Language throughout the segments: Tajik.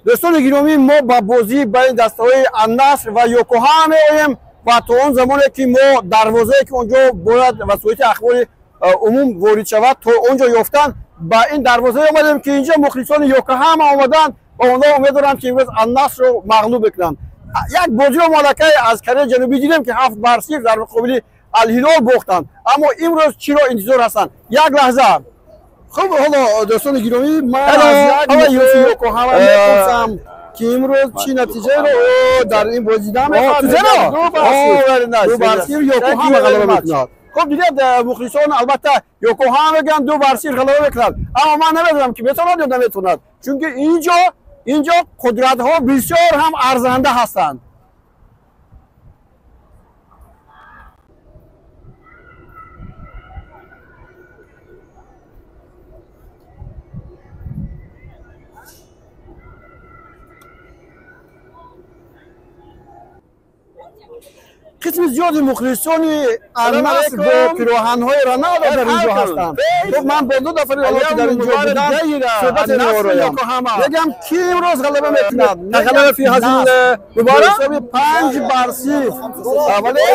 Дӯстони гиромӣ, мо ба бозӣ байни дастаҳои Ан-Наср ва Йокохама меоем ва то он замоне ки мо дарвозае ки он ҷо бояд васоити ахбори умум ворид шавад, то он ҷо ёфтан ба ин дарвозае омадем ки инҷо мухлисони Йокохама омаданд ва онҳо умед доранд ки имрӯз Ан-Насрро мағлуб мекунанд. Як бозиро мо аллакай аз Кореяи Ҷанубӣ дидем ки 7-0 дар муқобили Ал-Ҳилол бохтанд, аммо имрӯз чиро интизор ҳастанд? Як лаҳза. Хуб, ҳоло дӯстони гиромӣ, ман аз як мухлиси Йокохама мепурсам ки имрӯз чӣ натиҷаеро ӯ дар ин бозӣ дида мехоҳад. 2-0 Йокохама ғалаба мекунад. Хуб, дидед, мухлисон албатта Йокохама мегӯянд 2-0 ғалаба мекунад, аммо ман намедонам ки метавонад ё наметавонад, чунки инҷо қудратҳо бисёр ҳам арзанда ҳастанд. Қисми зиёди мухлисони Ан-Наср бо пироҳанҳои Роналдо дар инҷо ҳастанд. Хуб, ман бо ду нафари онҳо ки дар инҷо буданд суҳбате меороям. Мегӯям ки имрӯз ғалаба мекунад? Ғалаба фи ҳазил мубора ҳисоби 5-0. Вале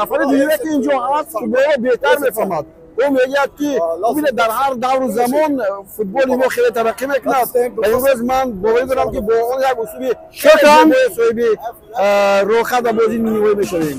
нафари дуюме ки инҷо ҳаст футболро беҳтар мефаҳмад. Ӯ мегӯяд ки бубинед, дар ҳар давру замон футболи мо хеле тараққӣ мекунад ва имрӯз ман боварӣ дорам ки бо он як услуби хеле соҳиби роҳат ба бозии ниҳоӣ мешавем.